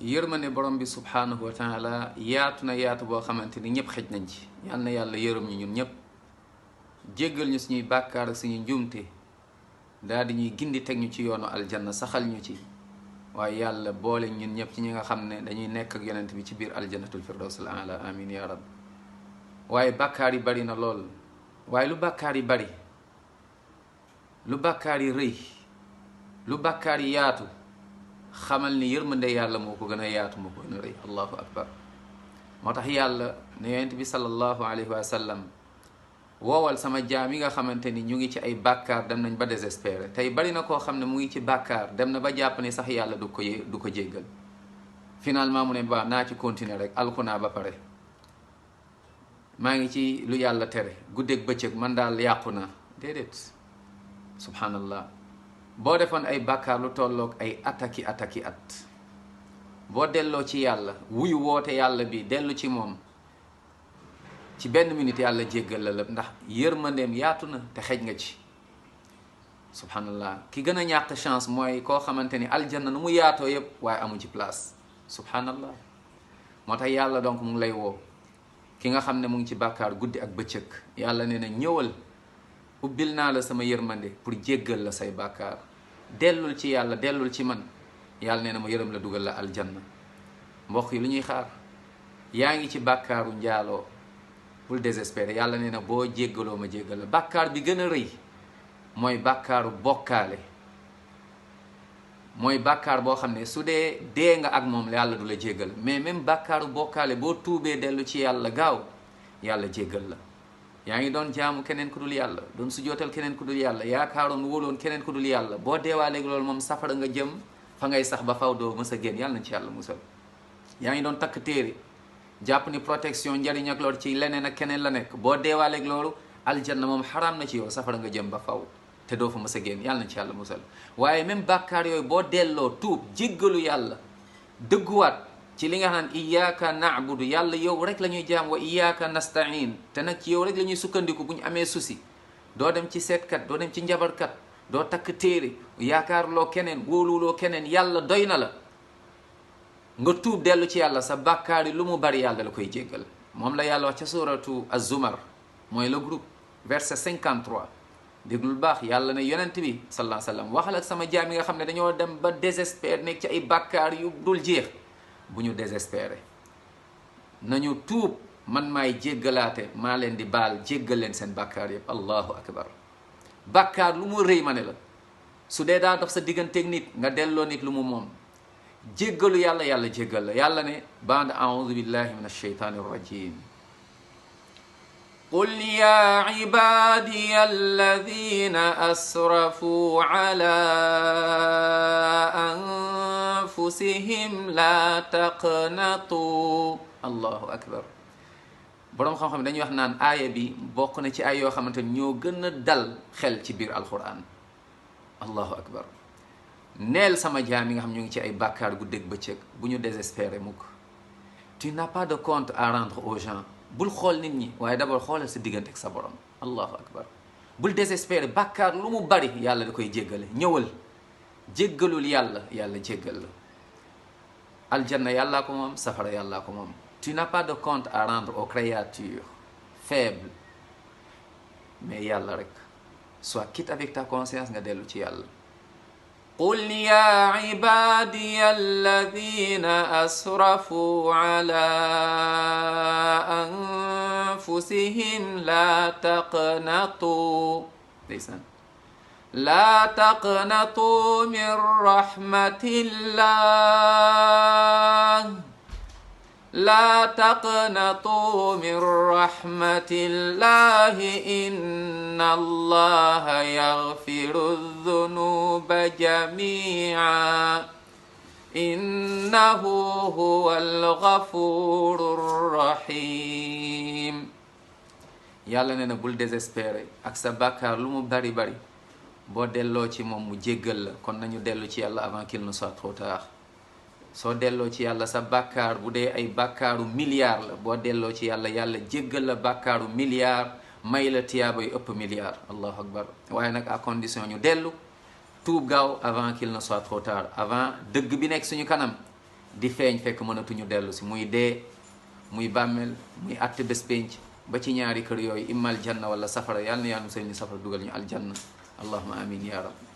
yërmande borom bi subhanahu wa taala yaatu na yaatu boo xamante ni ñëpp xëj nañ ci. yal na yàlla yërëm ñu ñun ñëpp jéggal ñu suñuy bàkkaar ak suñuy njuumte daal di ñuy gindi teg ñu ci yoonu aljanna saxal ñu ci, waaye yàlla boole ñun ñëpp ci ñi nga xam ne dañuy nekk ak yonent bi ci biir aljannatul firdaws al aala. amin ya rab. waaye bàkkaar yi bari na lool, waaye lu bàkkaar yi bari, lu bàkkaar yi rëy, lu bàkkaar yi yaatu, xamal ni yërmande yàlla moo ko gën a yaatu, moo ko gën a rëy. allahu akbar. moo tax yàlla ne yonent bi sallallahu alayhi wa sallam woowal sama jaam yi nga xamante ni ñu ngi ci ay bàkkaar dem nañ ba désespéré. tey bari na koo xam ne mu ngi ci bàkkaar dem na ba jàpp ni sax yàlla du ko jéggal. finalement mu ne ba naa ci continuer rek, alku naa ba pare, maa ngi ci lu yàlla tere guddeeg bëccëg, man daal yàqu naa. déedéet. subhanallah. boo defoon ay bàkkaar lu tolloog ay ataki at, boo delloo ci yàlla wuyu woote yàlla bi dellu ci moom, ci benn minute yàlla jéggal la lépp, ndax yërmandeem yaatu na te xej nga ci. subhanallah. ki gën a ñàkk chance mooy koo xamante ni aljanna nu mu yaatoo yépp waaye amu ci place. subhanallah. moo tax yàlla donc mu ngi lay woo, ki nga xam ne mu ngi ci bàkkaar guddi ak bëccëg, yàlla nee na ñëwal, ubbil naa la sama yërmande pour jéggal la say bàkkaar. dellul ci yàlla, dellul ci man, yàlla nee na ma yërëm la, dugal la aljanna. mbokk yi lu ñuy xaar? yaa ngi ci bàkkaaru njaaloo, bul désespérer. yàlla nee na boo jéggaloo ma jéggal la. bàkkaar bi gën a rëy mooy bàkkaaru bokkaale. mooy bàkkaar boo xam ne su dee nga ak moom yàlla du la jéggal. mais même bàkkaaru bokkaale boo tuubee dellu ci yàlla gaaw, yàlla jéggal la. yaa ngi doon jaamu keneen ku dul yàlla, doon sujootal keneen ku dul yàlla, yaakaaroon wóoloon keneen ku dul yàlla, boo deewaaleeg loolu moom safara nga jëm, fa ngay sax ba faw doo mës a génn. yàlla nañ ci yàlla musal. yaa ngi doon takk téere jàpp ni protection njariñ ak loolu ci leneen ak keneen la nekk, boo deewaaleeg loolu aljanna moom xaraam na ci yow, safara nga jëm ba faw te doo fa mës a génn. yàlla nañ ci yàlla musal. waaye même bàkkaar yooyu boo delloo tuub jéggalu yàlla, dëgguwaat ci li nga xam ne iyyaka na'budu, yàlla yow rek la ñuy jaam, wa iyyaka nasta'in, te nag ci yow rek la ñuy sukkandiku bu ñu amee souci. doo dem ci seetkat, doo dem ci njabarkat, doo takk téere, yaakaarloo keneen, wóoluloo keneen, yàlla doy na la. nga tuub dellu ci yàlla, sa bàkkaar yi lu mu bari yàlla la koy jéggal. moom la yàlla wax ca suratu az-zumar, mooy le groupe verset 53. déglul baax, yàlla ne yonent bi sallallahu alayhi wa sallam waxal ak sama jaam yi nga xam ne dañoo dem ba désespéré, nekk ci ay bàkkaar yu dul jeex. bu ñu désespéré, nañu tuub, man maay jéggalaate, maa leen di baal, jéggal leen seen bàkkaar yëpp. allahu akbar. bàkkaar lu mu rëy ma ne la, su dee daa dox sa digganteeg nit, nga delloo nit lu mu moom, jéggalu yàlla, yàlla jéggal la. yàlla ne ba'da a'udhu billahi min ash-shaytani ar-rajim, qul ya ibadiya alladhina asrafu ala anfusihim la taqnatu. allahu akbar. boroom xam-xam dañuy wax naan aaya bi bokk na ci ay yoo xamante ni ñoo gën a dal xel ci biir alquran. allahu akbar. neel sama jaam yi nga xam ñu ngi ci ay bàkkaar guddeeg bëccëg, bu ñu désespéré mukk. tu n'as pas de compte à rendre aux gens. bul xool nit ñi, waaye d'abord xoolal sa diggante ak sa borom. allahu akbar. bul désespéré. bàkkaar lu mu bari yàlla da koy jéggale. ñëwal jéggalul yàlla, yàlla jéggal la. aljanna yàllaa ko moom, safara yàllaa ko moom. tu n'as pas de compte à rendre aux créatures faibles, mais yàlla rek. sois quitte avec ta conscience, nga dellu ci yàlla. qul ya ibadiya alladhina asrafu ala anfusihim la taqnatu. ndeysaan. la taqnatu min rahmatillah, la taqnatu min rahmatillahi, inna allaha yaghfiru dhunuba jami'a, innahu huwal ghafurur rahim. yàlla nee na bul désespéré ak sa bàkkaar lu mu bari bari, boo delloo ci moom mu jéggal la. kon nañu dellu ci yàlla avant qu'il ne soit trop tard. soo delloo ci yàlla sa bàkkaar bu dee ay bàkkaaru milliard la, boo delloo ci yàlla, yàlla jéggal la bàkkaaru milliard, may la tiyaaba yu ëpp milliard. allahu akbar. waaye nag à condition ñu dellu tuub gaaw avant qu'il ne soit trop tard, avant dëgg bi nekk suñu kanam di feeñ fekk mënatuñu dellu si, muy dee, muy bàmmeel, muy atte bés pénc, ba ci ñaari kër yooyu immal janna wala safara. yàlla na yàlla musal ñu safara dugal ñu aljanna. allahumma amin ya rab.